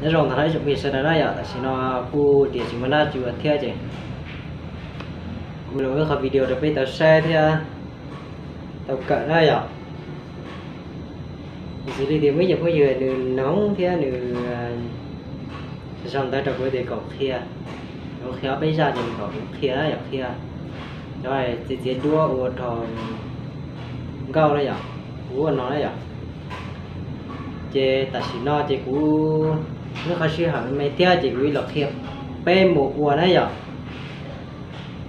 Nyob zoo ntawm no ib tsoom phooj ywg sawv daws na yom, tam sim no kuj tias tsis muaj dab tsi ua thiab ces kuv los ua qhov video rau peb tau saib thiab tau kawm na yom. Xws li tias muaj ib co phooj ywg nws noog thiab nws sau ntawv rau kuv tias kom qhia, kuv qhia ob peb zaj ces nws kom kuv qhia na yom, qhia cov txiav txiav duab ua rau nkauj na yom, kuv ua no na yom. Ces tam sim no ces kuv muaj qhov sij hawm me thiab ces kuv los qhia peb mus ua na yom.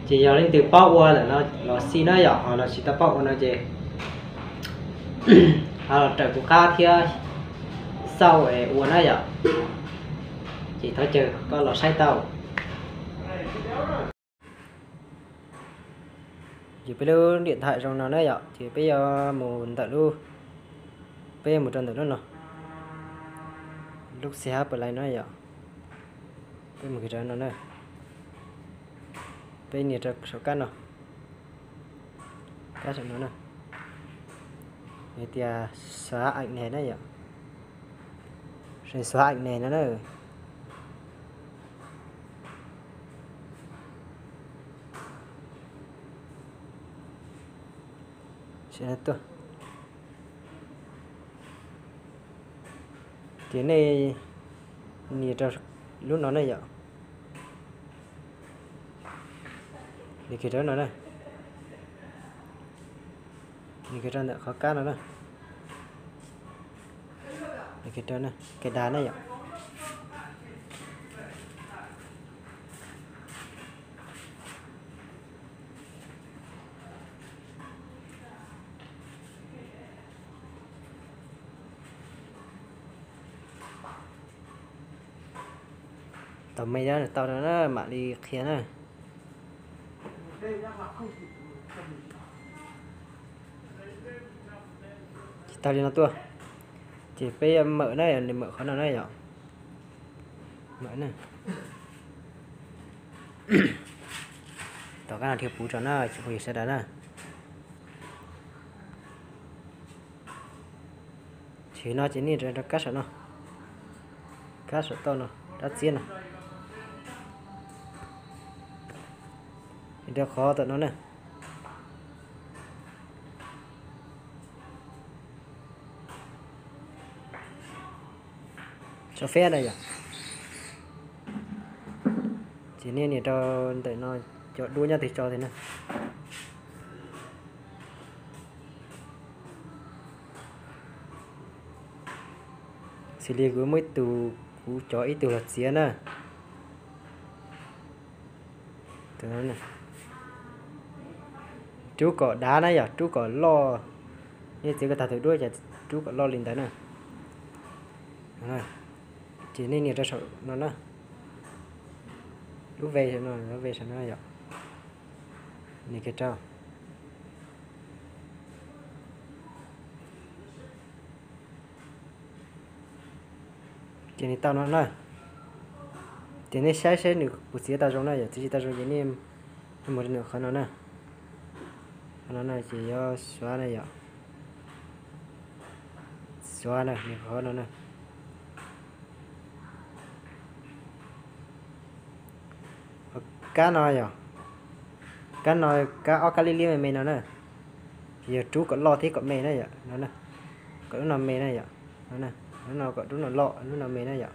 Ces yog leej twg paub ua lawm no los xij na yom, ho los tsis tau paub ua no ces ho los raws kuv qab thiab xauj es ua na yom. Ces thov caw koj los saib tau. Ces peb lub điện thoại zoo no na yom, ces peb yuav mus ntawm lub, peb yuav mus rau ntawm lub no, lub xi hab pes lais no yom. Peb mus kiag rau no na, peb nias rau saum kab no, kab saum no na, hais tias xóa ảnh này na yom, xóa ảnh này no na. Ces nej nias rau lub no na yom, nias kiag rau no na, nias kiag rau ntawm qhov kab no na, nias kiag rau na, cài đặt na yom. Tau me, tau no na mam li qhia na. Ces tag li no tuaj, ces peb yuav mawm na, nws mawm qhov no na yom. Mawm na. Tom qab no dhia puv tso na, tsis pub yus sawv daws na. Ces no ces nej rov rau kab saum no, kab saum toj no, rab txiab no, rau qhov tom no na. Tso pheb na yom. Ces nej nias rau ntawm no, cov duab nyob twg tso tiag na. Xws li kuv muaj ib tug, kuv cov ib tug los txiav na. Rub kom dav na yom, rub kom loj. Nej txiav kom tag tus duab ces rub kom loj li ntawd na. Ces nej nias rau saum no na, lub ve no, lub ve saum no yom. Nias kiag rau. Ces nws tau no na. Ces nej saib seb nws puas txiav tau zoo na, yog txiav tsis tau zoo ces nej mus rau nws qhov no na. Qhov no na ces yuav xóa na yom. Xóa na, nws qhov no na. Kab no yom, kab no, kab ob kab liab liab me me no na. Ces yog rub kom loj thiab kom me na yom, no na. Kom lub no me na yom, no na. Lub no kom rub no loj, lub no me na yom.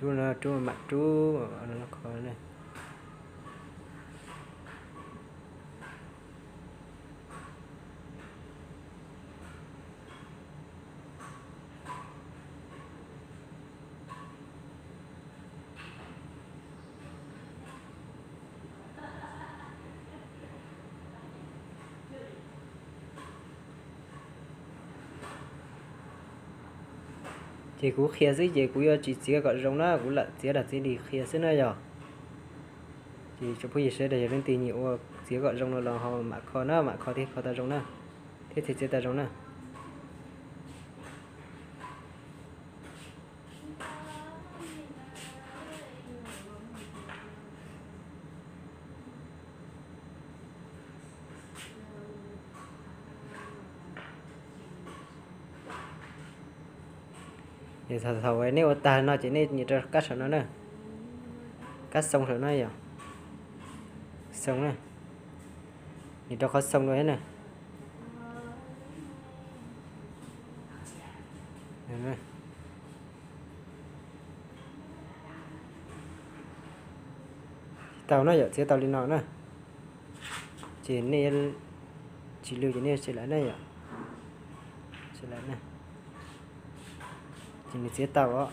Rub no, rub mam rub. Ces kuv qhia xwb ces kuv yuav tsis txiav kom zoo na, kuv lam txiav dag txiav dig qhia xwb na yom. Ces tsoom phooj ywg sawv daws yog leej twg nyiam ua txiav kom zoo no los ho mam kho na, mam kho thiaj kho tau zoo na, thiab thiaj txiav tau zoo na. Thaum nej ua tag no ces nej nias rau kab saum no na, kab xoo saum no yom, xoo na, nias rau qhov xoo no na. Tau na yom, txiav tau li no na. Ces nej tsis lwj ces nej sawv lawm na yom, sawv lawm na, ces nws txiav tau os.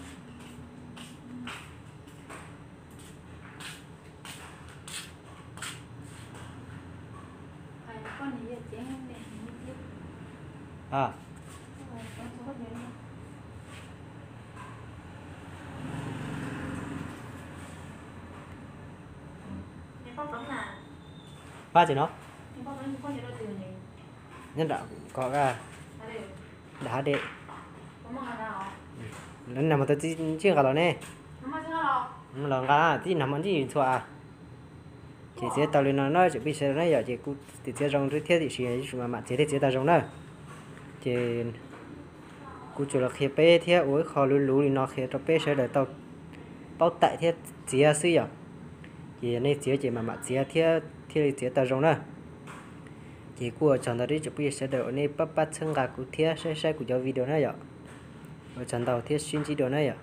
Pab tsis no, nyob nram ko, nram hav dej. Lawv nag hmo tau txij nqas los ne, los nqa txij nag hmo txij ntxhua. Ces txiav tau li no na tsoom phooj ywg sawv daws na yom, ces kuv txiav zoo thiab tiam sis yuav tsum mam mam txiav thiaj txiav tau zoo na. Ces kuv tsuas los qhia peb thiab ua ib qho luv luv li no qhia rau peb sawv daws tau paub taim thiab txiav xwb yom. Ces yog nej txiav ces mam mam txiav thiab thiaj li txiav tau zoo na. Ces kuj ua tsaug ntau rau tsoom phooj ywg sawv daws uas nej pab pab txhawb nqa kuv thiab saib saib kuv cov video na yom. Ua tsaug ntau thiab sib ntsib dua na yom.